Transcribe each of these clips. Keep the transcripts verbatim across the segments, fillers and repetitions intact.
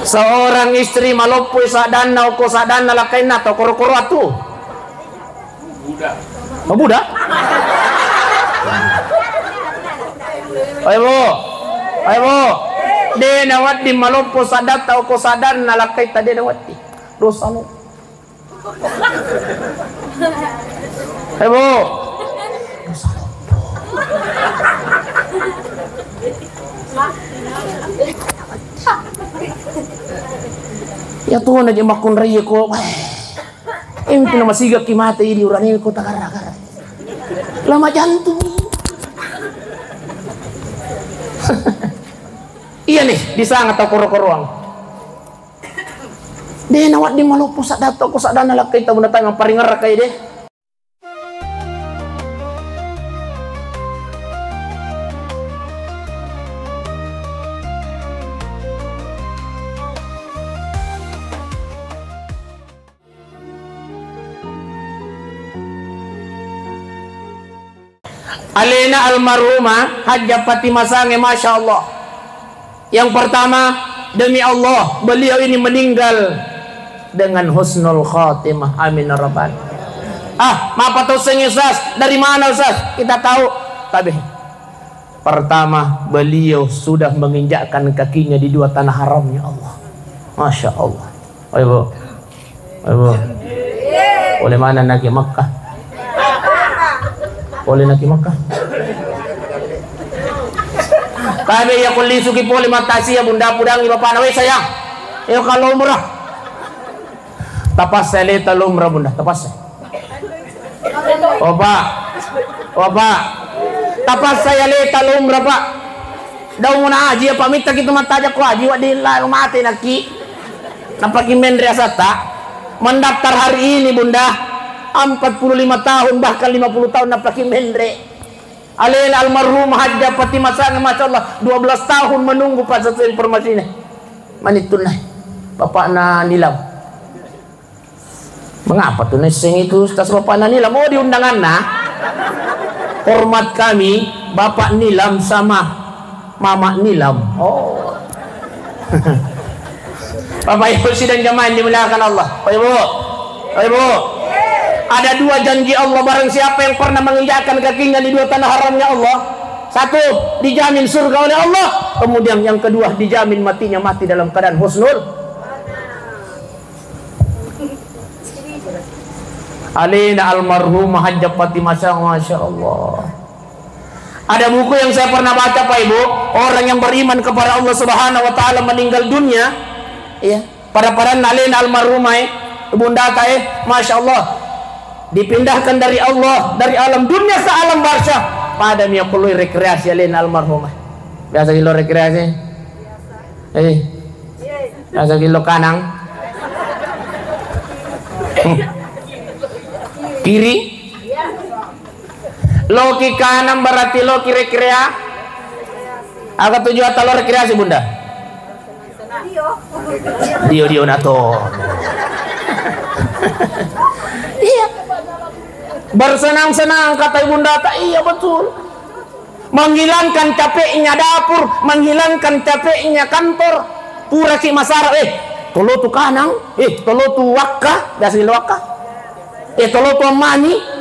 Seorang istri maloppoi saddanna, okko saddanna lakkainna, tau koro-koro atu. Oh, buda? Ayo, Bu. Ayo, Bu. De' nawedding maloppo saddatta, okko saddanna lakkaitta, de' nawedding. Dosa lo. Eh, Bu. Iya tona je makkunrai ko. Eh, itu nama sigaki mate idi urane ko takarra-karra. Lama jantung. Iya nih, disanga tau koro-koroang. De' nawedding maloppo saddatta, okko saddanna lakkaitta, Bunda, tama paringerrakai de'. Alena almarhumah Hajjah Fatimah Sange, Masya Allah. Yang pertama, demi Allah, beliau ini meninggal dengan husnul khatimah. Amin ya rabbal. Ah, mapa tau seng, Ustaz? Dari mana, Ustaz? Kita tahu. Tapi pertama, beliau sudah menginjakkan kakinya di dua tanah haramnya Allah. Masya Allah. Ayo, Bu. Ayo, Bu. Pole mana naki Makkah? Pole naki Makkah? Kabe iya ko lisuki pole mattasia, Bunda, pudangi bapana, "Weh, sayang. Ayo kalau umrah." Tapassa leta lo umrah, Bunda, tapassa. Oh, Pak. Oh, Pak. Tapassa ya leta lo umrah, Pak. Daung na aji apa mitta kita mattaja ko aji, wa di la mate naki. Napaki menre asatta. Mendaftar hari ini, Bunda. Empat puluh lima tahun, bahkan lima puluh tahun napaki menre. Alena almarhum Hajjah Fatimah Sange, Masya Allah, dua belas tahun menunggu, Pak, sesuai informasinya. Manittunna. Bapakna Nilam. Mengapa tu nesseng itu Ustaz, bapakna Nilam? Oh, di undanganna. Hormat kami, Bapak Nilam sama Mama Nilam. Oh. Bapak Ibu sidang jamaah yang dimuliakan Allah. Bapak Ibu. Bapak Ibu. Ada dua janji Allah, barang siapa yang pernah menginjakkan kakinya di dua tanah haramnya Allah. Satu, dijamin surga oleh Allah. Kemudian yang kedua, dijamin matinya mati dalam keadaan husnul. Alena almarhumah Hajjah Fatimah Sange, Masya Allah. Ada buku yang saya pernah baca, Pak Ibu, orang yang beriman kepada Allah Subhanahu wa Ta'ala meninggal dunia, ya, pada-pada alena almarhumah, eh, Bunda ta, eh, Masya Allah, dipindahkan dari Allah, dari alam dunia ke alam barzah, pada miakoloi rekreasi alena almarhumah. Biasa gilo rekreasi? Eh, biasa gilo kanang? Kiri? Loki kanang berarti loki rekrea. Aga tujuan talo rekreasi, Bunda? Dio-dio nato. Iya. Bersenang-senang, kata Ibunda ta. Iya, betul. Menghilangkan capeknya dapur, menghilangkan capeknya kantor. Puraki masara, eh, tolo tu kanang, eh, tolo tu wakka, biasa gilo wakka. Eh, tolo tu ammani.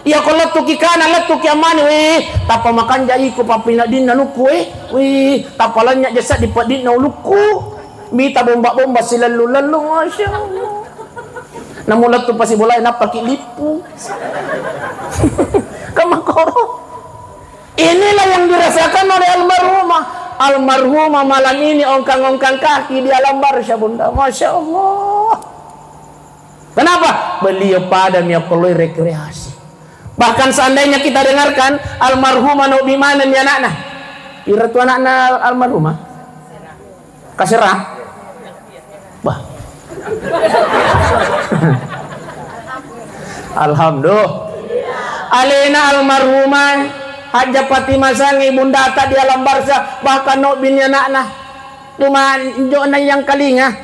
Iya ko lettuki kanang, lettuki ammani, weh, tappa makanja iko pappinaddinna lukku, eh. Weh, tappa lennye jessa di peddinna ulukku. Mita bomba-bomba silellu-lellu, Masya Allah. Namu lettu pasi bolai nappaki lippu. Kamakoro. Inilah yang dirasakan oleh almarhumah. Almarhumah malam ini ongkang-ongkang kaki di alam barzah, Bunda. Masya Allah. Kenapa? Beliau pada miakoloi rekreasi. Bahkan seandainya kita dengarkan, almarhumah no bimana ni anakna. Ira tu anakna almarhumah? Kasera? Bah. Alhamdulillah. Alena almarhumah Hajjah Fatimah Sange, Bunda ta di alam barzah, bahkan no bini anakna. Cuma jona yang kalinga.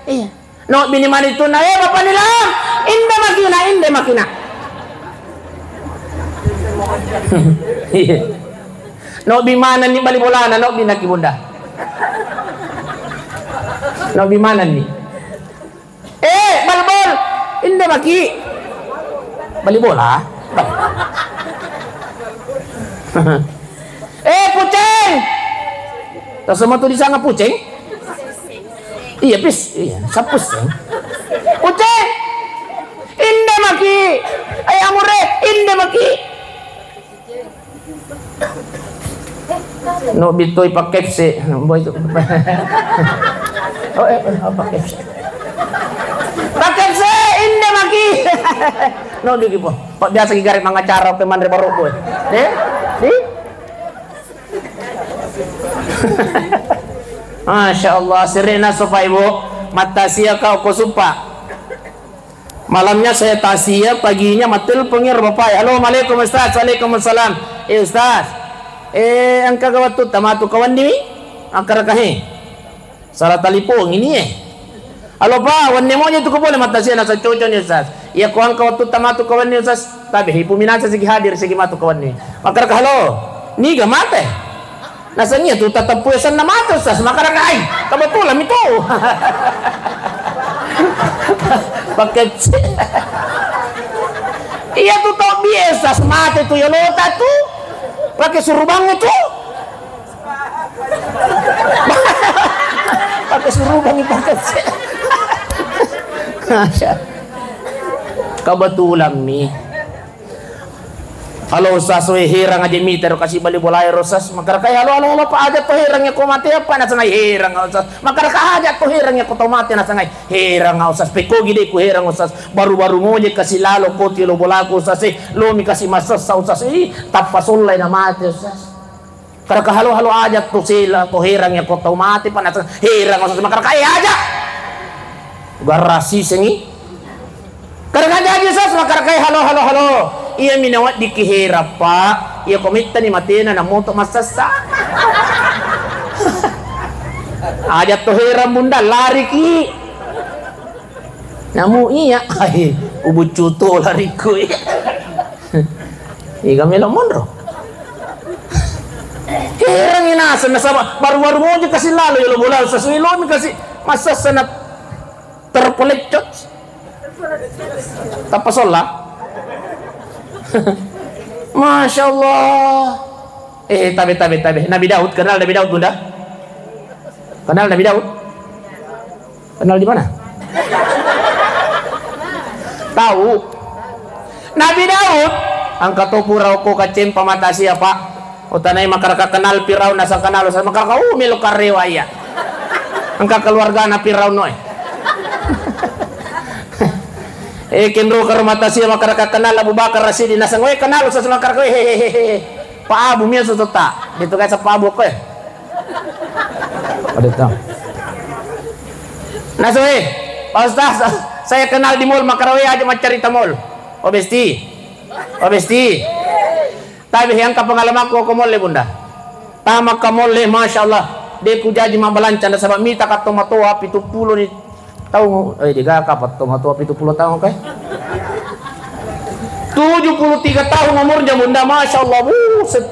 Iya. No bini manitunna, eh, Bapak Nilam, inde makina, inde makina. Iya. No bi mana ni bali bolana, no bi naki Bunda. Nabi manenni. Eh, bal-bal. Inde maki. Bali bola. Eh, puceng. Tasama tu disanga puceng. Iya, pis. Iya, sapuseng. Puceng. Inde maki. Eh, amure, inde maki. No bitoi pakkepse, boy tu. Oh, eh, eh, oh, pakkepse. Pakkepse, inde maki. No duki po. Pak biasa ki gare mangacara ke manre baru boy. Eh? Di? Masya Allah, sirena sopa ibu. Mata sia kau ko supa. Malamnya saya tasia, paginya matelpon ero bapak. "Halo, Assalamualaikum Ustaz." "Waalaikumsalam." "Eh Ustaz, eh, engka ga wattu tamatu kawanni?" Akkarakahe. Salah telepon ini eh. "Halo Pak, wanne moja tu ko boleh matasia nasa cocok ni Ustaz. Iya ko engka wattu tamatu kawanni Ustaz. Tapi hipu minasa sigi hadir sigi matu kawanni." Makkaraka, "Halo, niga mate?" Nasengngi tu tateppu esenna mate, Ustaz. Makkaraka, ai, kebetulan mi tu. Pakkecce. Iya tu tobbi, Ustaz, mate tu yolota tu. Pake surubang tu. Pake surubang, pakkecce. Kebetulan mi. "Halo Ustaz, we, herang aja mita ro kasi bali bolae ro Ustaz." Makkaraka, "Halo, halo, halo, Pak, aja to herang ya ko mate apa nasengngai herang Ustaz." Makkaraka, "Aja to herang ya ko to mate nasengngai herang Ustaz. Pekko gi de ku herang Ustaz. Baru-baru moje kasi lalo ko tilo bolaku Ustaz, eh, lo mi kasi masessa Ustaz, eh, tappa sollai na mate Ustaz." Makkaraka, "Halo, halo, aja to sela, to herang ya ko tau mate pa nasengngai herang Ustaz." Makkaraka, "Eh, aja." Garasi sengi. Makkaraka jaji Ustaz, makkarakai, "Halo, halo, halo. Iya mi naweddikki herang, Pak. Iya ko mettani matena namoto massessa." Aja to herang Bunda, lariki. Namu iya, ai, ubuccu to larikku. Iga melo monro. Herang naseng nasaba baru-baru moja kasi lalo yolo bola Ustaz, lomi kasi massessa na terpeleccet. Tappa solla. Masya Allah. Eh, tabe, tabe, tabe. Nabi Daud, kenal Nabi Daud, Bunda? Kenal Nabi Daud? Kenal di mana? Tahu. Nabi Daud, engka to pura okko kacempa mata sia, Pak. Utanai makkaraka kenal Firaun, nasang kenal, sa makkaraka, uh, melo karewa iya. Engka keluargana Firaun noe. Eh, kenro karo mata sia makkaraka kenal Abu Bakar Rasyidi, nasang, "Weh, kenal Ustaz," makkaraka, "Weh, hehehe. Pak Abu mia sotota." Itu kan Pak Abu ko, eh. Ada tahu. Nasang, "Weh, Pak Ustaz, saya kenal di mall," makkarawe aja maccarita mall. Oh, besti. Oh, besti. Tapi engka pengalamanku ko molle, Bunda. Tamakka molle, Masya Allah. De ku jaji mabbalanca nasaba mita ka tomatoa pitu pulo ni taung, eh, de gaga pa tomatoa pitu pulo taung, kai. Tujuh puluh tiga tahun umurnya, Bunda, Masya Allah. Buset.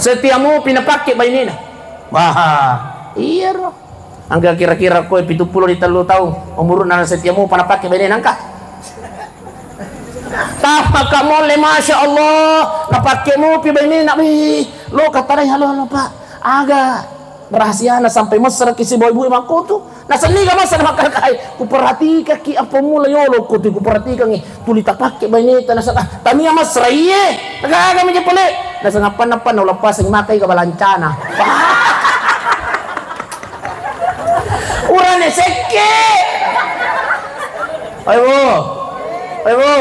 Setia mopi napakke bainena. Wah, iya ro. Engka kira-kira koe pitu pulo di tellu taung umurna, setia mopa napakke bainena engka. Tamakka molle, Masya Allah, napakke mopi bainena, wih, lo katanai, "Halo, halo, Pak, aga rahasiana sampai messeraki sibawa ibu makkutu?" Nasenni ga masa na makkarakai, "Kuperhatikakki apa mula yolo kutu, kuperhatikangi, tuli tapakke baineta nasaba tania mesra, iye, gaga meja pole." Naseng appanna-appanna uleppaseng makai ga balancana. Urane sekke. Ayo, Bu. Ayo, Bu.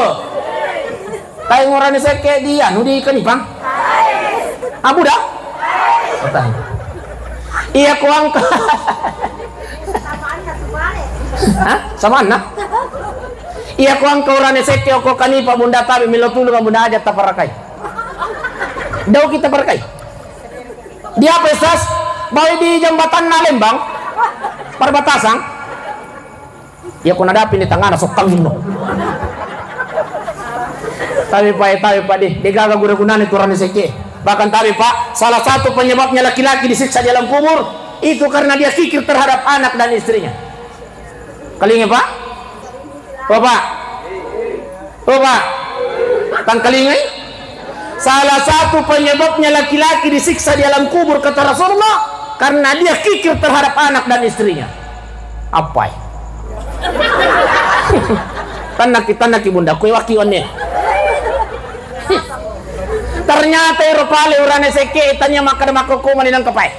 Tae ngorani sekke di anu di Kenipang? Abu da? Iya ko engka. Hah? Samanna? Iya ko engka urane sekke ko Kenipang, Bunda, tabe melo tulung, Bunda, aja taparakai. Dau kita parakai. Di apa, Ustaz? Bawa di jembatanna Lembang? Perbatasan? Iya ko nadapi ni tangana sokkang no. Tapi Pak, eh, tapi Pak, de, de gaga guna-gunanya tu urane sekke. Bahkan tapi Pak, salah satu penyebabnya laki-laki disiksa di alam kubur, Itu karena dia kikir terhadap anak dan istrinya. Kalinga, Pak? Bapak? Bapak? Tangkalingai? Salah satu penyebabnya laki-laki disiksa di alam kubur, kata Rasulullah, karena dia kikir terhadap anak dan istrinya. Apa? Tanaki, tanaki, Bunda, kue waki one. Ternyata ero pale urane sekke, tanya makkada makkokko mani nangkapai.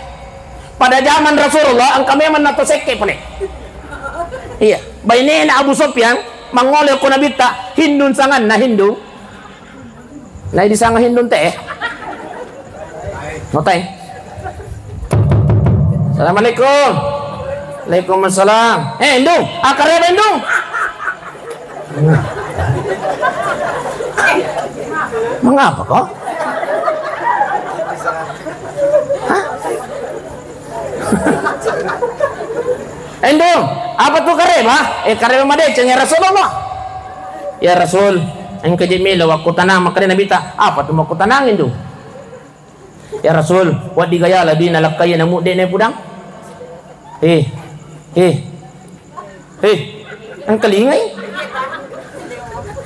Pada zaman Rasulullah, engka memang nato sekke pole. Iya, bainena Abu Sufyan mangole ko Nabitta, Hindun sanganna, Hindu. Nai disanga Hindun te, eh. Motai. Assalamualaikum. Waalaikumsalam. Eh, Hindu, akareba Hindu. Mengapa kok? Hah? Endong, apa tu kareba? Eh, kareba madeceng, ya Rasulullah. Ya Rasul, engka je melo wakku tanang, makkeda Nabitta, apa tu makku tanang, Endong? Ya Rasul, waddi gaya la dui nalakkai namu de ne pudang. Eh, eh, eh, engkalingai.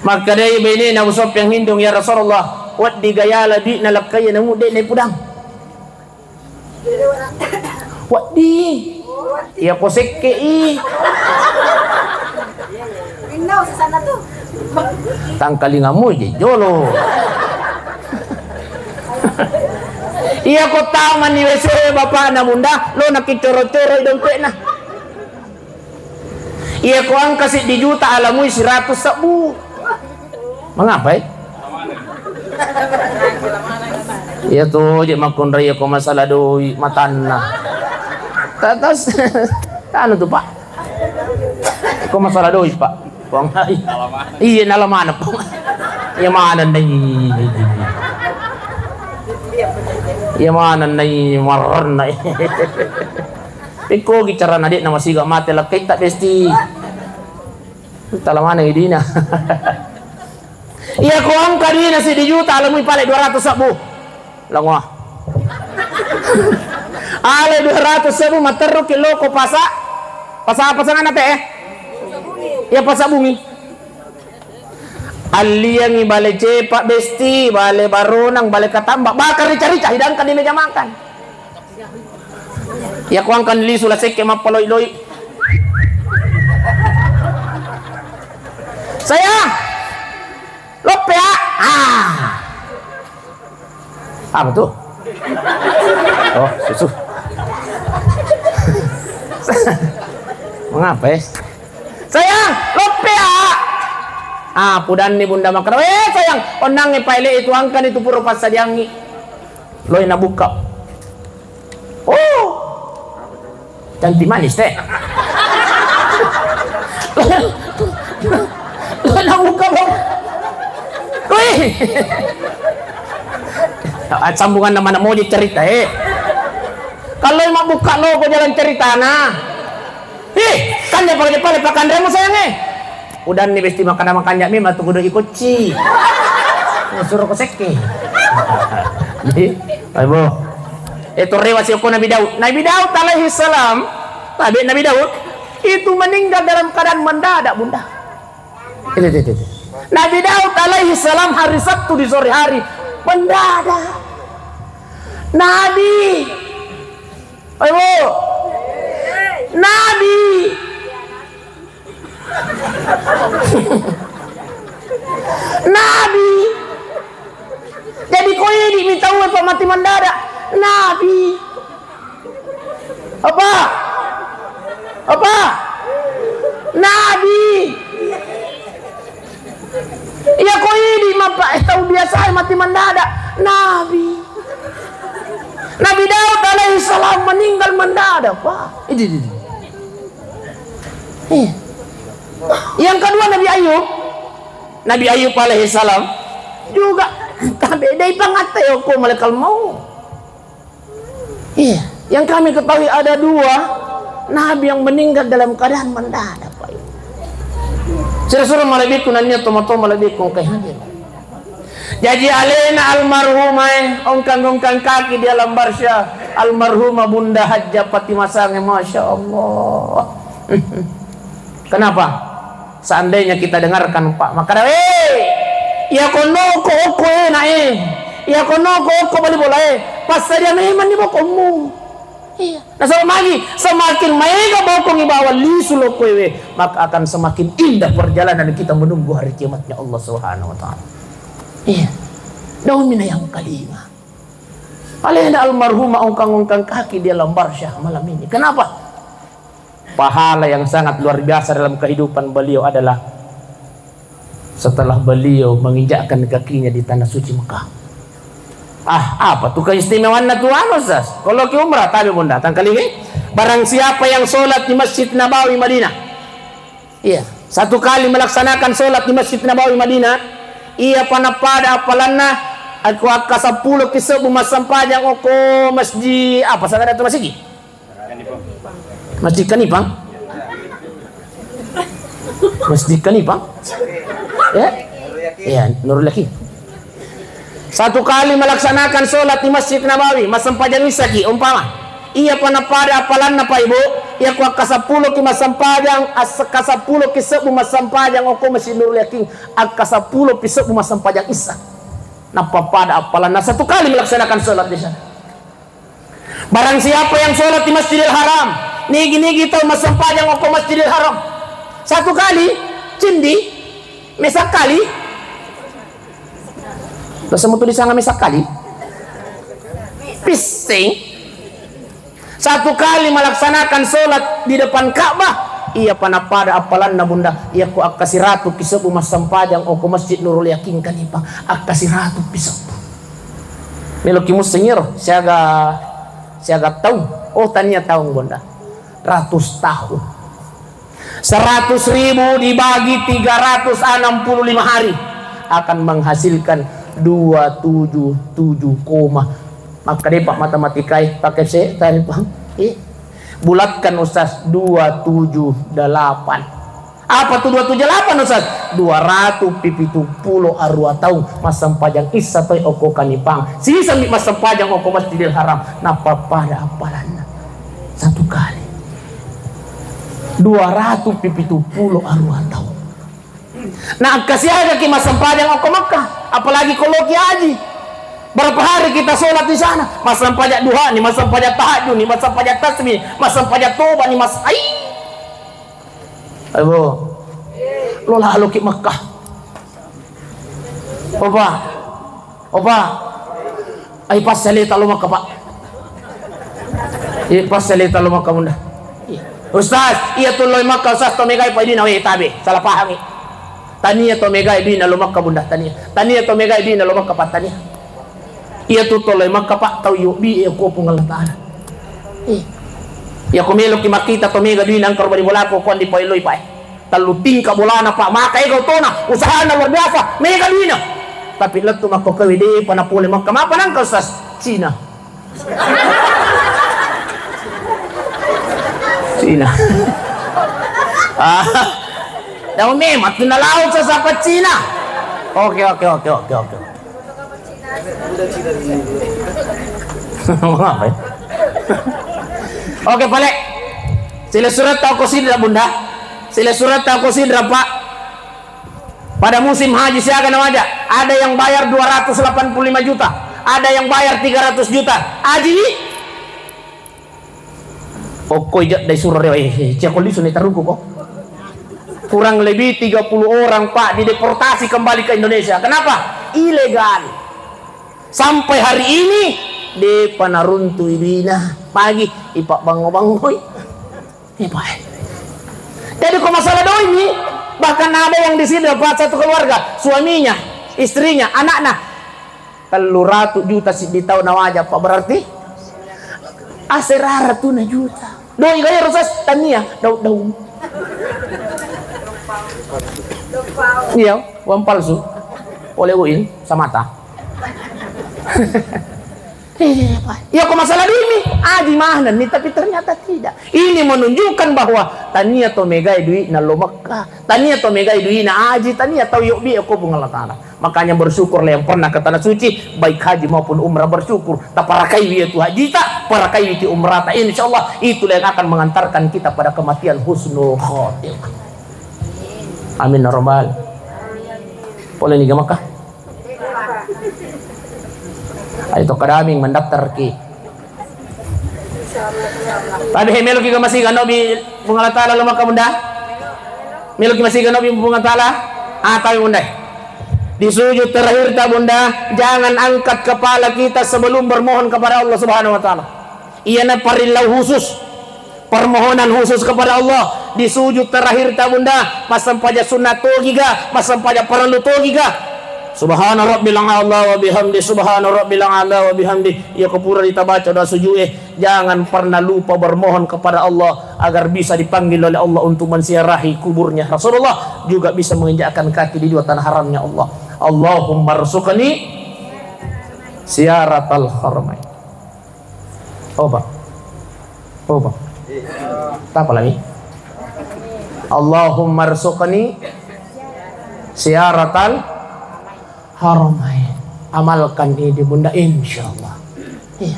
Makkedai bainena Abu Sufyan, Hindung, ya Rasulullah, waddi gaya la dui nalakkai namu de ne pudang. Waddi. Iya ko sekke i. Tangkalingamu je jolo. Iya ko tamani W C bapakna Bunda, lo nakiccoro-coro i dompetna. Iya ko engka siddi juta, alamui siratus sebbu. Mengapa, eh? Iya tu je makkunrai ko masalah doi matanna. Tatas anu tu, Pak. Ko masalah doi, Pak. Pong. Iya, nala mana, Pong? Iya mana, nai? Iya mana, nai? Marna. Pekko gi carana de' namasiga mate lakkaita besti. Tala maneng idina. Iya ko engka dina siddi juta, alamui pale dua ratus sebbu. Langoa. Ale dua ratus sebbu materru ki loko pasa. Pasa apa sanganna te, eh? Iya, pasa bungi. Alliangi bale cepa besti, bale baronang, bale katamba, bakar rica-rica, hidangkan di meja makan. Iya, kuangkan lisu la sekke mappaloi-loi. Sayang, loppe, ah. Ah. Apa tuh? Oh, susu. Mengapa, eh? Sayang, loppe, ah. Ah, pudanni Bunda makkeda, "Eh, sayang, onnangnge paile itu, angkani tu pura passadiangngi." Loi nabukka. Oh. Cantik manis, teh. Loi nabukka, Bang. Wih. Ah, sambunganna mana moji cerita, eh. Kalau mabukka loko jalan ceritana. Ih, kan dia pakai pale pakanremu, sayang, eh. Udanni besti makkeda makanja' memang tu kudu ikocci. Suro ko sekke. Jadi, ayo, Bo. Eh, torrewa si okko Nabi Daud. Nabi Daud alaihi salam, Nabi, Nabi Daud itu meninggal dalam keadaan mendadak, Bunda. Itu, itu, itu, itu. Nabi Daud alaihi salam hari Sabtu di sore hari mendadak. Nabi, ayo, Bo. Nabi. Nabi. Jadi ko idi mi tau e pa mati mendadak. Nabi. Apa? Apa? Nabi. Iya ko idi mappa, eh, tau biasa mati mendadak. Nabi. Nabi Daud alaihi salam meninggal mendadak, Pak. Idi, idi, idi. Iya. Yang kedua Nabi Ayub. Nabi Ayub alaihi salam juga tabe dei pangatta yoko malaikat maut. Iya, yang kami ketahui ada dua nabi yang meninggal dalam keadaan mendadak, Pak. Sira-sira malebbiku nania tomo-tomo malebbiku engkai hadir. Jaji alena almarhumah e ongkang-ongkang kaki di alam barzah. Almarhumah Bunda Hajjah Fatimah Sange, Masya Allah. Kenapa? Seandainya kita dengarkan, Pak, maka, "Weh, iya kono ko okko e, nak, eh. Iya kono ko okko bali bola, eh. Passadia memang ni bokommu." Iya. Nasaba magi, semakin maega bokongi bawang lisu lokko ewe, maka akan semakin indah perjalanan kita menunggu hari kiamatnya Allah Subhanahu wa Ta'ala. Iya. Daun mina yang kalima. Alena almarhumah ongkang-ongkang kaki di alam barzah malam ini. Kenapa? Pahala yang sangat luar biasa dalam kehidupan beliau adalah setelah beliau menginjakkan kakinya di tanah suci Mekah. Ah, apa tu keistimewaanna tu anu, Ustaz? Kalau ki umrah, tabe Bunda, tangkalingi. Barang siapa yang sholat di Masjid Nabawi Madinah, iya, satu kali melaksanakan sholat di Masjid Nabawi Madinah, iya pana pada apalanna, aku akka seppulo ki sebbu massempajang oko masjid, apa, sangat ada masjid? Masjid Kanipang? Masjid Kanipang? Ya? Ya, Nurul Yakin. Satu kali melaksanakan sholat di Masjid Nabawi, massempajang isaki, umpama. Iya pana pada apalanna, Pak Ibu, iya ku akka seppulo ki massempajang, as-, akka seppulo ki sebbu massempajang oko Masjid Nurul Yakin, akka seppulo pi sebbu massempajang isya. Nappa pada apalanna satu kali melaksanakan sholat di sana. Barang siapa yang sholat di Masjidil Haram, nigi-nigi tau massempajang oko Masjidil Haram. Satu kali, cindi, mesa kali. Rasa mutu disanga mesa kali. Pising. Satu kali melaksanakan sholat di depan Ka'bah, iya pana pada apalanna, Bunda, iya ku akka siratu ki sebbu massempajang oko Masjid Nurul Yakin Kanipang, akka siratu pi sebbu. Melo ki musseng iro, siaga, siaga taung. Oh, tania taung, Bunda. Ratus tahun. Seratus ribu dibagi tiga ratus enam puluh lima hari akan menghasilkan dua tujuh tujuh koma. Maka deh, Pak, matematika e, pakai se, tadi, Pak. Eh, bulatkan, Ustaz, dua tujuh delapan. Apa tu dua tujuh delapan, Ustaz? Dua ratu pipitu pulo arua taung massempajang isya toi oko Kanipang. Sisa mi massempajang oko Masjidil Haram. Nappa pada apalanna. Satu kali. Dua ratu pipitu pulo arua taung. Na akkasiaga ki massempajang oko Makkah, apalagi ko loki haji. Berapa hari kita sholat di sana? Massempajang duha ni, massempajang tahajud ni, massempajang tasbih, massempajang toba ni, mas-, ai. Ayo, lo lalo ki Makkah. Opa, opa, ai pas saleta lo Makkah, Pak. Iya, pas saleta lo Makkah, Bunda. Ustaz, iya tu lo Makkah, Ustaz, to megai pa dina, weh, tabe, salah pahami. Tania to megai dina lo Makkah, Bunda, tania. Tania to megai dina lo Makkah, Pak, tania. Iya tu toloi Makkah, Pak, tau yobbi e ko Puang Allah Taala. Eh. Iya ko melo ki makkita to mega duina engka ro bali bolako, ko andi paeloi, Pak, eh. Tellu tingka bolana, Pak, maka ega otona, usahana luar biasa, mega duina. Tapi lettu makko kewe de pa napole Makkah, mapa nangka, Ustaz? Cina. Cina. Ah. Dau memang tu nalaut sasapa Cina. Oke, oke, oke, oke, oke. Oke, pale. Silessuretta okko Sidra, Bunda. Silessuretta okko Sidra, Pak. Pada musim haji siaga nawaja, ada yang bayar dua ratus delapan puluh lima juta, ada yang bayar tiga ratus juta. Haji ni? Okkoi ja dai surare, eh, eh, cia ko lisu ni taruku ko. Kurang lebih tiga puluh orang, Pak, dideportasi kembali ke Indonesia. Kenapa? Ilegal. Sampai hari ini, depa naruntui duina. Pagi, ipa bango-bangoi. Iya, Pak. Jadi, ko masalah doi ni, bahkan ada yang di sini, Pak, satu keluarga, suaminya, istrinya, anaknya, tellu ratu juta siddi tau nawaja, Pak, berarti aserara tu na juta. Doi gaya rosas tania, daun-daun. Iya, uang palsu. Oleh uin, samata. Iya, Pak. Iya, ko masalah duit mi, aji mahnan ni, tapi ternyata tidak. Ini menunjukkan bahwa tania to megai duit na lo Mekah, tania to megai duit na aji, tania tau yobbi ko Puang Allah Ta'ala. Makanya bersyukurlah yang pernah ke Tanah Suci, baik haji maupun umrah bersyukur. Taparakai wi tu hajita, parakai wi ti umrata. Insya Allah itulah yang akan mengantarkan kita pada kematian husnul khotimah. Amin ya rabbal. Boleh ni ke Mekah? Ayo to kadaming mendaftar ki. Tapi he, meloki ga masiga no bi Puang Allah Ta'ala lo Mekah, Bunda? Meloki masiga no bi Puang Allah Ta'ala? Ah, tapi Bunda. Di sujud terakhir ta, Bunda, jangan angkat kepala kita sebelum bermohon kepada Allah Subhanahu wa Ta'ala. Iyana parillau khusus. Permohonan khusus kepada Allah di sujud terakhir ta, Bunda, massempajang sunnah togi ga, massempajang parellu togi ga. Subhana rabbil a'la wa bihamdi, subhana rabbil a'la wa bihamdi. Iya ko pura ditabaca doa sujud e, jangan pernah lupa bermohon kepada Allah agar bisa dipanggil oleh Allah untuk menziarahi kuburnya Rasulullah, juga bisa menginjakkan kaki di dua tanah haramnya Allah. Allahumma rzuqni ziyaratal haramain. Oh, Pak. Oh, Pak. Tapa lagi? Allahumma rzuqni ziyaratal haramain. Amalkan ini, Bunda, insyaallah. Iya.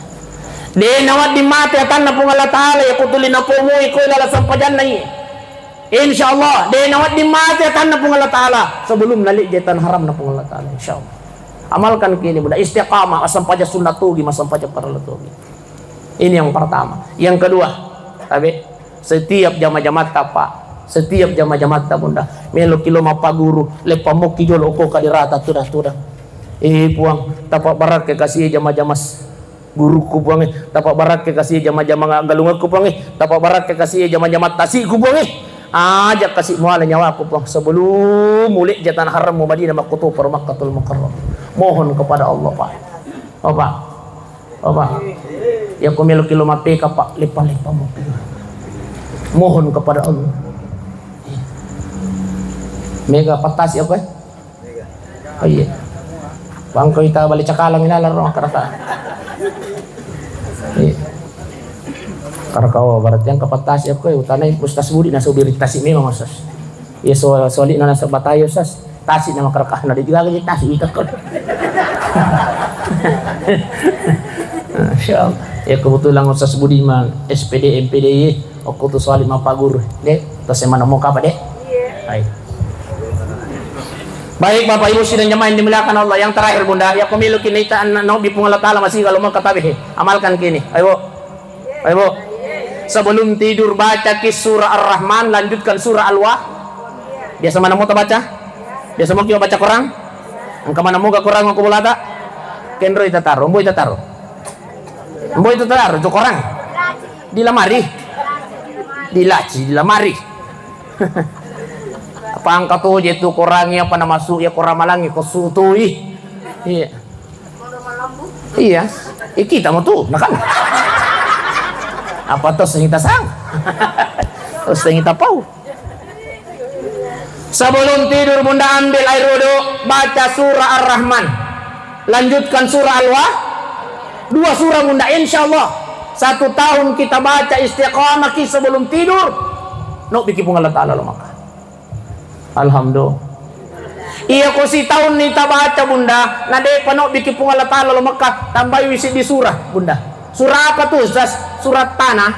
De nawedding mate atanna Puang Allah Ta'ala, ya kutuli napomoi ko lala sempajanna iya. Insya Allah, de nawedding mate atanna Puang Allah Ta'ala sebelum nalejje tanah haramna Puang Allah Ta'ala, insya Allah. Amalkan kini, Bunda, istiqamah, massempajang sunnah togi, massempajang parellu togi. Ini yang pertama. Yang kedua, tabe, setiap jama-jamatta, Pak, setiap jama-jamatta, Bunda, meloki lo mappaguru, leppamokki jolo ko kadirata tuda-tuda. Eh, Puang, tapa barakke kasi jama-jama gurukku, Puangnge, tapa barakke kasi jama-jama galungekku, Puangnge, tapa barakke kasi jama-jama tasi'ku, Puangnge. Aja kasi muala nyawaku, Puang, sebelum mulejja tanah harammu Madinah, makkutoparo Makkatul Mukarramah. Mohon kepada Allah, Pak. Bapak, Bapak, ya ko meloki lo mapeka, Pak, lepa-lepa mo. Mohon kepada Allah. Mega patasi apa? Oh iya. Bangko ita bale cakalang ina laro karaka. Iya. Karaka, oh, berarti yang kapatasi aku, eh, utanai Ustaz Budi na sobiri tasi memang, Ustaz. Iya, so, soalnya nana sebatayo, Ustaz. Tasi nama karaka na di juga lagi tasi itu kok. Masya Allah. Ya kebetulan Ustaz Budi mang S P D, M P D, iya. Okko tu soali mappaguru, de, tasemana mo kapa, de? Iya. Hai. Baik, Bapak Ibu sidang jamaah yang dimuliakan Allah, yang terakhir, Bunda, ya pemilu kinaita anak nabi Puang Allah Ta'ala masih kalau mau katabe, amalkan kini. Ayo, Bu. Ayo, Bu. Sebelum tidur baca ki surah Ar-Rahman, lanjutkan surah Al-Wa. Biasa mana mau baca? Biasa mau kita baca Quran? Engka mana mau Quran aku bolata? Kenro ita taro, mboi ita taro. Mboi ita taro, tu Quran. Di lamari? Di laci, di lamari. Apa angka toje tu Qurangnge, apa namasuk ya Quran malangnge ko sutui. Iya. Iya. Eh, kita mau tu, nah kan. Apa tos yang kita sang? Tos yang kita pau. Sebelum tidur, Bunda, ambil air wudhu, baca surah Ar-Rahman. Lanjutkan surah Al-Wa. Dua surah, Bunda, insya Allah. Satu tahun kita baca istiqamah ki sebelum tidur. No biki Puang Allah Ta'ala lo Mekah. Alhamdulillah. Iya, ko sitaun ni tabaca, Bunda, na depa no biki Puang Allah Ta'ala lo Mekah, tambahi wisi di surah, Bunda. Surah apa tu, Ustaz? Surah tanah.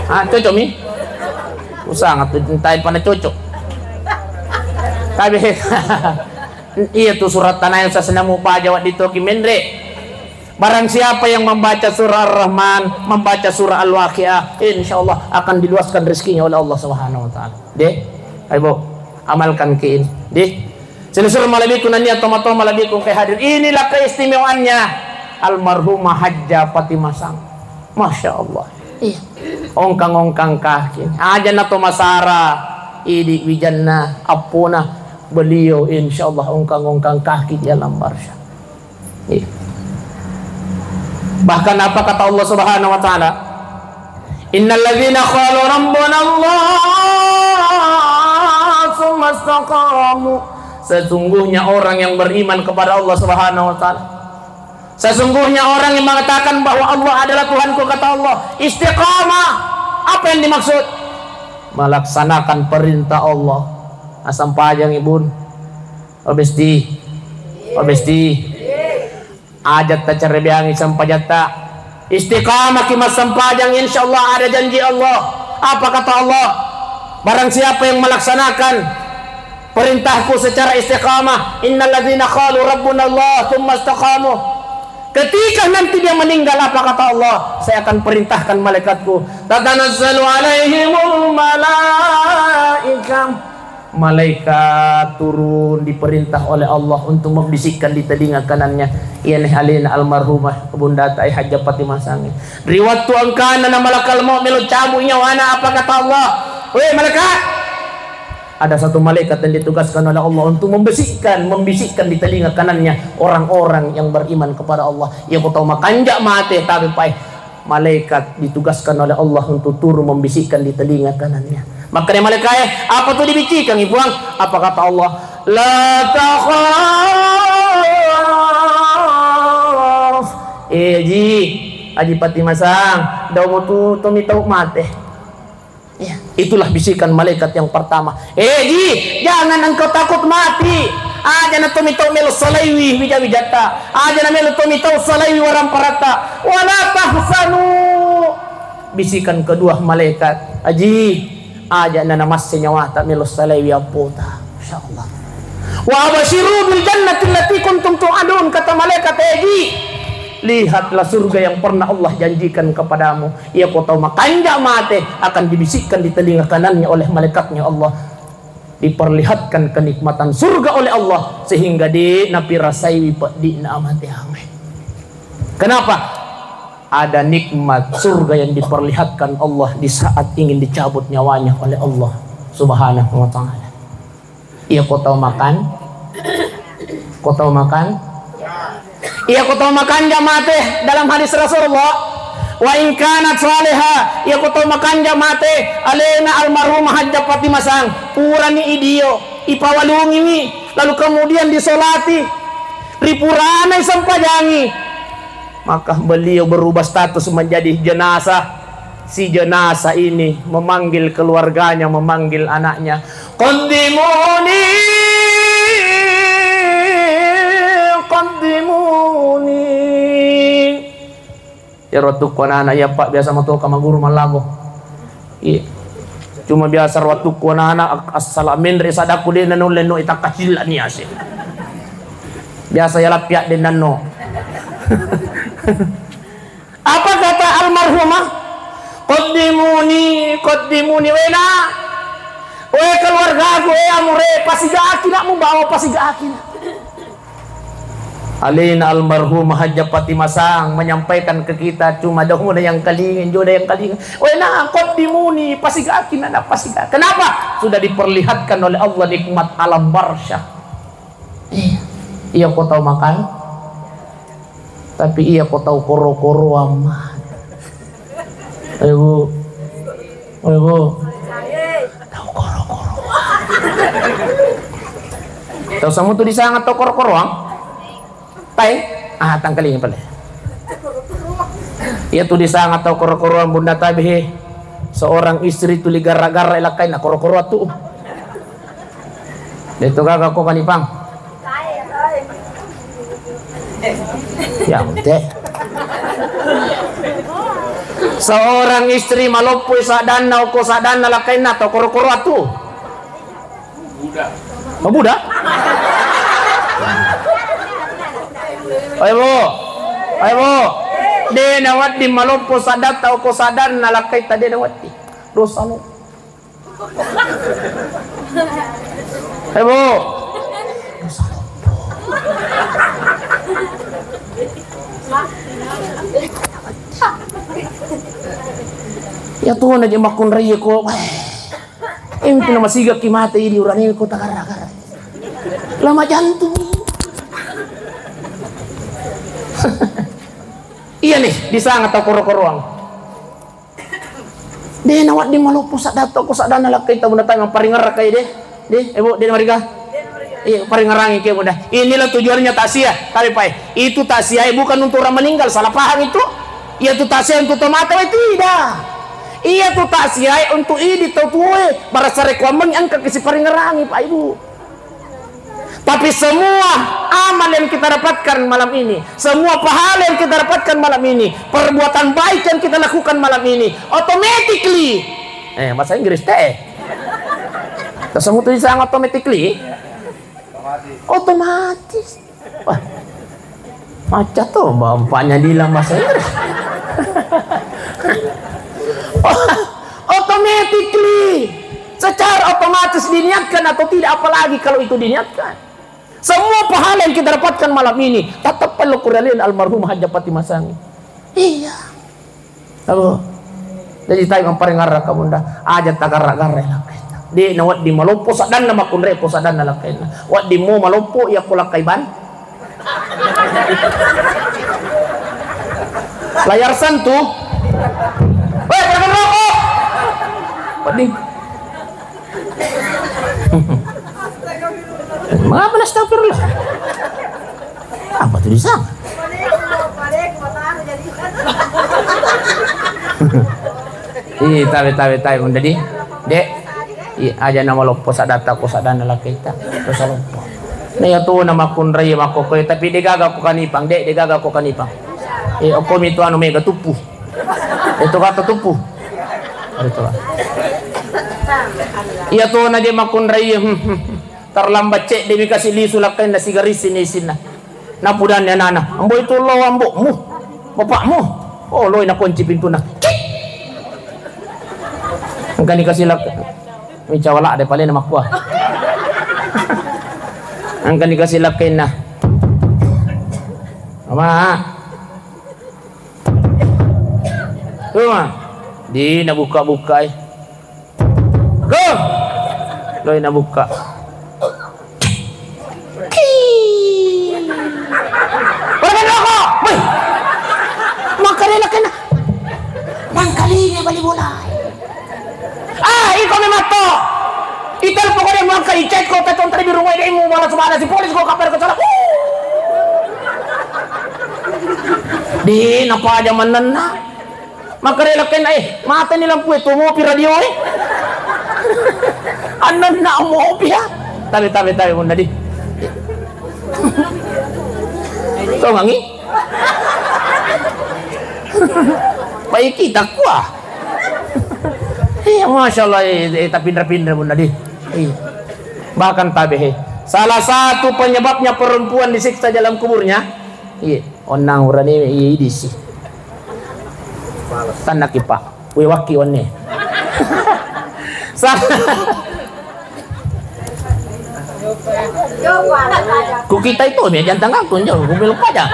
Ah, cocok mi? Usah ngatu cintai pada cocok. Tapi iya tu surah tanah yang saya senang mau baca waktu itu ki menre. Barang siapa yang membaca surah Ar-Rahman, membaca surah Al-Waqiah, insya Allah akan diluaskan rezekinya oleh Allah Subhanahu wa Ta'ala. De, ayo, Bu, amalkan ki ini. De, selesai malabiku nania toma-toma malabiku ke hadir. Inilah keistimewaannya almarhumah Hajjah Fatimah Sang. Masya Allah. Iya. Ongkang-ongkang kaki. Aja na to masara. Idi wijanna, appona beliau, insya Allah ongkang-ongkang kaki di alam barzah. Iya. Bahkan apa kata Allah Subhanahu wa Ta'ala? Innalladzina qalu rabbuna Allah tsumma istaqamu. Sesungguhnya orang yang beriman kepada Allah Subhanahu wa Ta'ala, sesungguhnya orang yang mengatakan bahwa Allah adalah Tuhanku, kata Allah, istiqamah. Apa yang dimaksud? Melaksanakan perintah Allah. Assampajang, Ibun. Obesti. Obesti. Aja tacerebeangi sempajatta. Istiqamaki massempajang, insya Allah ada janji Allah. Apa kata Allah? Barang siapa yang melaksanakan perintahku secara istiqamah, innalladzina qalu rabbuna Allah tsumma istaqamu. Ketika nanti dia meninggal, apa kata Allah? Saya akan perintahkan malaikatku, tatanazzalu alaihimul malaikah. Malaikat turun diperintah oleh Allah untuk membisikkan di telinga kanannya. Iya nih, alena almarhumah Bunda Ta'i Hajjah Fatimah Sange. Ri wattu engkana na malakal maut melo cabut nyawana, apa kata Allah? Weh malaikat, ada satu malaikat yang ditugaskan oleh Allah untuk membisikkan, membisikkan di telinga kanannya orang-orang yang beriman kepada Allah. Iya ko tau makanja mate, tapi pae malaikat ditugaskan oleh Allah untuk turun membisikkan di telinga kanannya. Maka dia malaikat, eh, apa tuh dibicikkan, Puang? Apa kata Allah? La takhaf. Eh, Ji, Aji Pati Masang, dau mutu tomi tau mate. Ya, itulah bisikan malaikat yang pertama. Eh, Ji, jangan engkau takut mati. Aja na tomi tau melo salaiwi wija-wijatta. Aja na melo tomi tau salaiwi waramparatta. Wala tahzanu. Bisikan kedua malaikat, Aji, aja na namasse nyawata melo salaiwi ampota. Masya Allah. Wa abasyiru bil jannati allati kuntum tu'adun, kata malaikat, eh, Ji, lihatlah surga yang pernah Allah janjikan kepadamu. Iya ko tau makanja mate akan dibisikkan di telinga kanannya oleh malaikatnya Allah. Diperlihatkan kenikmatan surga oleh Allah sehingga de napirasaiwi peddi'na mate ange. Kenapa? Ada nikmat surga yang diperlihatkan Allah di saat ingin dicabut nyawanya oleh Allah Subhanahu wa Ta'ala. Iya ko tau makan? Ko tau makan? Iya ko tau makan ja mate dalam hadis Rasulullah. Wa in kanat salihah, iya ko tau makan ja mate, alena almarhumah Hajjah Fatimah Sang, purani idio, ipawalungiwi, lalu kemudian disolati, ripuranai sempajangi. Maka beliau berubah status menjadi jenazah. Si jenazah ini memanggil keluarganya, memanggil anaknya, "Qaddimuni, qaddimuni." Ya, ro wattukku anak-anak, iya, Pak, biasa matoka maguru mallago. Iya. Cuma biasa ro wattukku anak-anak, assala menre sadaku de nanulle no itakkasilani ase. Biasa ya lappiak de nanno. Apa kata almarhumah? "Qaddimuni, qaddimuni, wena. We keluargaku, we amure, pasigaki nak mubawa, pasigaki nak." Alena almarhumah Hajjah Fatimah Sang menyampaikan ke kita, cuma dong udah yang kalingan, juga ada yang kalingan. "Wena, qaddimuni, pasigaki nak, nak pasigaki." Kenapa? Sudah diperlihatkan oleh Allah nikmat alam barzah. Iya. Iya ko tau makan, tapi iya ko tau koro-koroang ma. Ayo, Bu. Ayo, Bu. Tau koro-koroang. Tau samu tu disanga tau koro-koroang? Tai? Ah, tangkalinga pale. Iya tu disanga tau koro-koroang, Bunda Tabe, he. Seorang istri tuli garra-garra lakkainna koro-koroang tu. Deto gaga ko kanipang. Ya, ente. Seorang istri maloppoi saddanna, okko saddanna lakkainna, tau koro-koro atu. Oh, buda? Ayo, Bu. Ayo, Bu. De nawedding maloppo saddatta, okko saddanna lakkaita, de nawedding. Dosa lo. Eh, Bu. Ya Tuhan aja makkunrai ko. Intu na masigaki mate idi urane ko tagarra-garra. Lama jantung. Iya nih, disanga tau koro-koroang. De nawedding maloppo saddatta, okko saddanna lakkaita, Bunda Tabe, maparingerra kai de. De, eh, Bu, de namariga. Iya, paringerangi ke muda. Inilah tujuannya takziah. Tapi, Pak, itu takziah bukan untuk orang meninggal, salah paham itu. Iya tu takziah untuk tomatoa itu tidak. Iya tu takziah untuk idi tau tuwe, barasa rekuameng engka kisi paringerangi, Pak Ibu. Tapi semua amal yang kita dapatkan malam ini, semua pahala yang kita dapatkan malam ini, perbuatan baik yang kita lakukan malam ini, automatically, eh, bahasa Inggris teh. Terus kamu tuh bisa automatically? Otomatis. Wah. Maca to, bapaknya Dilang bahasa Inggris. Automatically, secara otomatis diniatkan atau tidak, apalagi kalau itu diniatkan. Semua pahala yang kita dapatkan malam ini, tetap perlu kuralin almarhum Hajjah Fatimah Sangi. Iya. Aduh. Jadi tai mamparingarraka, Bunda. Aja tagarra-garra lakkainna. De' nawedding maloppo saddanna makkunrai ko saddanna lakkainna. Wedding mo maloppo iya ko lakkai ban. Layar sentuh. Weh, jangan rokok. Wedding. Mengapa astagfirullah? Apa tuh di sana? Ih, tabe, tabe, tabe, Bunda di. Dek. Ih, aja nama loppo sadata ko sadana lakaita. Terus loppo. Nah, iya tu nama kunrai makkokkoe, tapi degaga ko kanipang, Dek, degaga ko kanipang. Eh, okko mi tu anu mega tupu. Itu kata tupu. Itu. Iya tu na je makkunrai. Terlambat cedde mi kasi lisu lakkainna sigarisi ni isinna. Napudanni anana, "Ambo itu lo ambokmu, bapakmu." Oh, loi nakunci pintuna. Engkani kasi lak-, mica wala de palena makkua. Engkani kasi lakkainna. Mama. Tuma. Di nabuka-bukai. Go! Loi nabuka. Ki! Permen rokok! Woi! Makarela kena. Mangkalinga bali bola. Ah, iko memang to. Itelepon ko de' mangka icek ko teton tadi di rumah de' mu malas mana si polis ko kabar ke sana. Uh! De' napa aja menenna. Makarela kena, eh, mata ni lampu itu, mopi radio, eh. Anenna mopi ya. Tabe, tabe, tabe, Bunda di. Tongangi. Baik kita kuah. Iya, Masya Allah, eh, eh, tapi pindah-pindah, Bunda di. Iya. Bahkan tabe, eh. Salah satu penyebabnya perempuan disiksa dalam kuburnya. Iya. Onnang urane iya idisi. Tannaki, Pak. Wewakki wanne. Sa-, ku kita itu mi jantang aku njo, ku belok aja.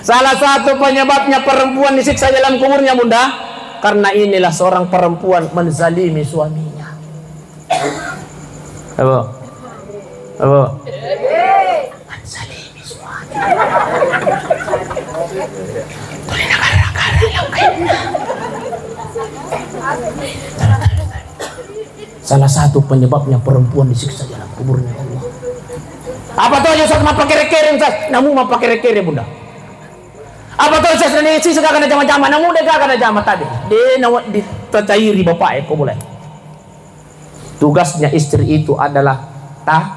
Salah satu penyebabnya perempuan disiksa dalam kuburnya, Bunda, karena inilah seorang perempuan menzalimi suaminya. Apa? Apa? Menzalimi suami. Tuli nagarra-garra lakkainna. Salah satu penyebabnya perempuan disiksa dalam kuburnya Allah. Apa tuh aja Ustaz mappakere-kere, Ustaz? Namu mappakere-kere, Bunda. Apa tuh Ustaz, nani sisa gaga najama-jama, namu de' gaga najama tadi. De' nawa ditacairi bapak e ko mulai. Tugasnya istri itu adalah ta-,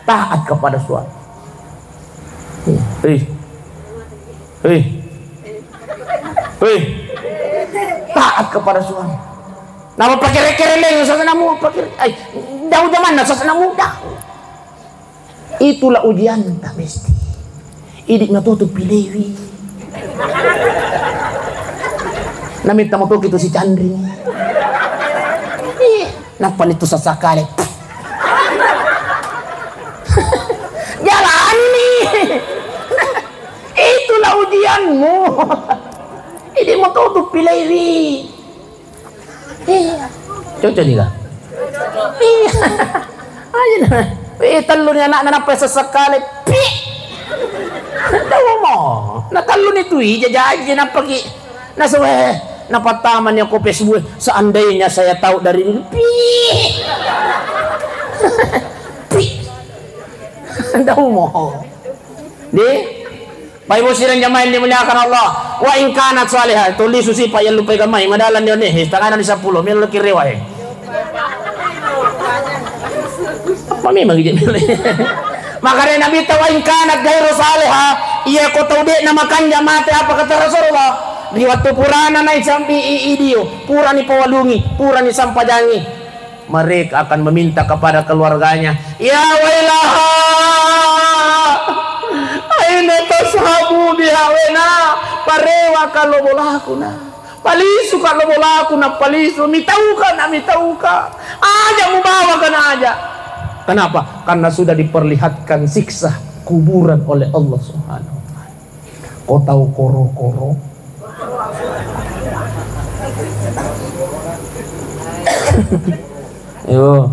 taat kepada suami. Hei. Hei. Hei. Taat kepada suami. Nama pakere-kere leng, sasa namu pakere. Ai, jauh zaman, sasa namu dah. Itulah ujian tak mesti. Idik na tutu pilewi. Namitta motoki tu si Candring. Ih, nappa ni tu sasakale. Jalani. Itulah ujianmu. Idik motoki tu pilewi. Iya. Cocok nih, Kak? Iya. Aja na. Eh, tellu ni anakna nappa sessekale. Pi. Tahu mo. Na tellu ni tu ija jaji nappa ki. Na sewe. Nappa tama ni aku Facebook. Seandainya saya tahu dari dulu. Pi. Daumo. Di? Bapak Ibu sidang jamaah yang dimuliakan Allah. Wa in kanat salihah. Tuli susi pa yallupai kamai. Madalan ni one. He, tangana ni seppulo. Melo kirewa, he. Apa memang ije melo? Makanya Nabi ta wa in kanat gairu salihah. Iya ko tau de' na makanja mate apa kata Rasulullah. Di waktu purana nai sampi i, i dio. Purani pawalungi. Purani sampajangi. Mereka akan meminta kepada keluarganya, "Ya wailaha, aina tashabu biha wena, parewa kalau bolaku na, palisu kalau bolaku na, palisu, mitauka na, mitauka, aja mubawa kana aja." Kenapa? Karena sudah diperlihatkan siksa kuburan oleh Allah Subhanahu wa Ta'ala. Ko tau koro-koro. Yo.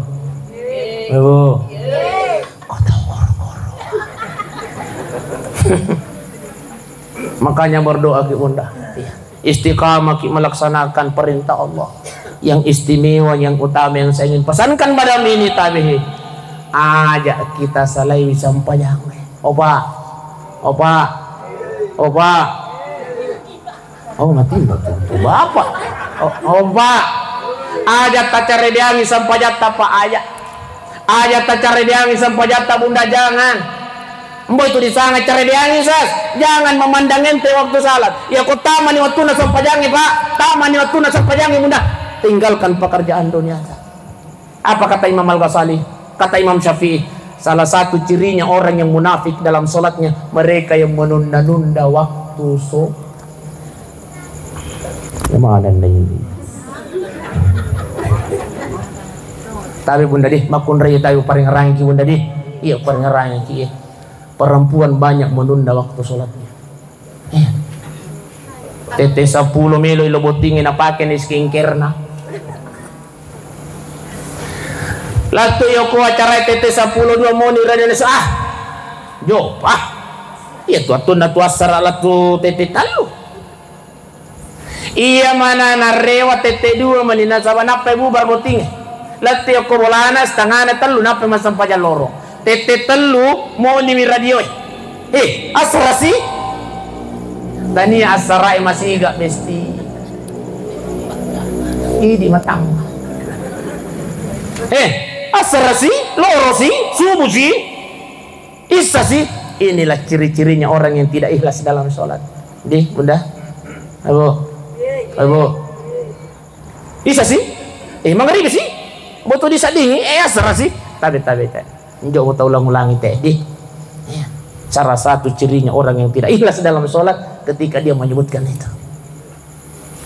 Yo. Ko tau koro-koro. Makanya berdoa ki, Bunda. Iya. Istiqamah ki melaksanakan perintah Allah. Yang istimewa, yang utama yang saya ingin pesankan pada mini tabihi. Aja kita salai sampajang. Opa. Opa. Opa. Oh, mati, mati. Bapak. O-, opa. Aja tacaredeangi sampajatta, Pak, aja. Aja tacaredeangi sampajatta, Bunda, jangan. Mbo itu disanga caredeangi, sas. Jangan memandang enteng waktu salat. Ya, ko tamani wattuna sampajangi, Pak. Tamani wattuna sampajangi, Bunda. Tinggalkan pekerjaan dunia. Apa kata Imam Al-Ghazali? Kata Imam Syafi'i, salah satu cirinya orang yang munafik dalam sholatnya, mereka yang menunda-nunda waktu sholat. Mana ini? Tapi Bunda di, makkunrai tapi paringerangki Bunda di. Iya, paringerangki, iya. Perempuan banyak menunda waktu sholatnya. Iya. Tette seppulo melo ilo bottingnge napake ni skincare-na. Lattu yoko acara tette seppulo dua moni rani nasa, ah. Jo, ah. Iya tu attunna tu assara lattu tette tellu. Iya mana narewa tette dua mani nasaba nappai bubar bottingnge. Lattu yoko bolana setengahna tellu nappai massempajang loro. Tette tellu monimi radioe. Eh, assara si? Tania assarae masiga besti. Idi matang. Eh, assara si, loro si, subuh si, issa si. Inilah ciri-cirinya orang yang tidak ikhlas dalam sholat. Di, Bunda. Ayo. Ayo. Isa si? Eh, mangaribi si? Boto disaddingi, eh, asara si? Tabe, tabe, tabe. Njo boto ulang-ulangi te, di. Iya. Salah satu cirinya orang yang tidak ikhlas dalam sholat ketika dia menyebutkan itu.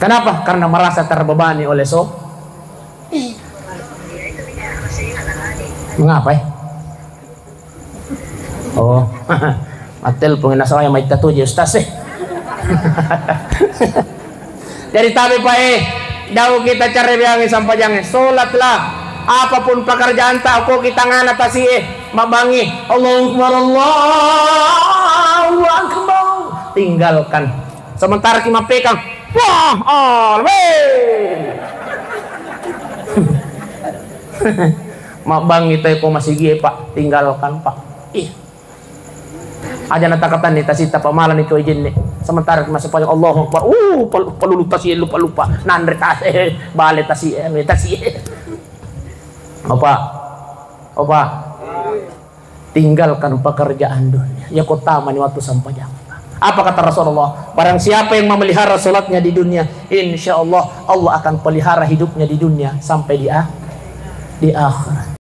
Kenapa? Karena merasa terbebani oleh so-, eh. Mengapa, eh? Oh, mattelpong nasaba maitta toje ustaz, eh. Jadi tabe pa, eh, dau kita caredeangi sampajangnge. Sholatlah. Apapun pekerjaan ta, ko kita ngana tasi, eh, mabangi. Allahu Akbar, Allahu Akbar. Tinggalkan. Sementara ki mappekang, wah, alwe. Mabbangi tai ko masigie, Pak, tinggalkan, Pak. Ih. Aja natakatanni tasita, Pak, malani ko ijinni. Sementara ki massempajang, Allahu Akbar. Uh, pel-, pelulu tasi lupa-lupa. Nanre tasi, bale tasi, eh, tasi. Opa. Opa. Tinggalkan pekerjaan dunia. Ya, kota mani waktu sampajang. Apa kata Rasulullah? Barang siapa yang memelihara sholatnya di dunia, insya Allah, Allah akan pelihara hidupnya di dunia sampai di ah-, di akhirat.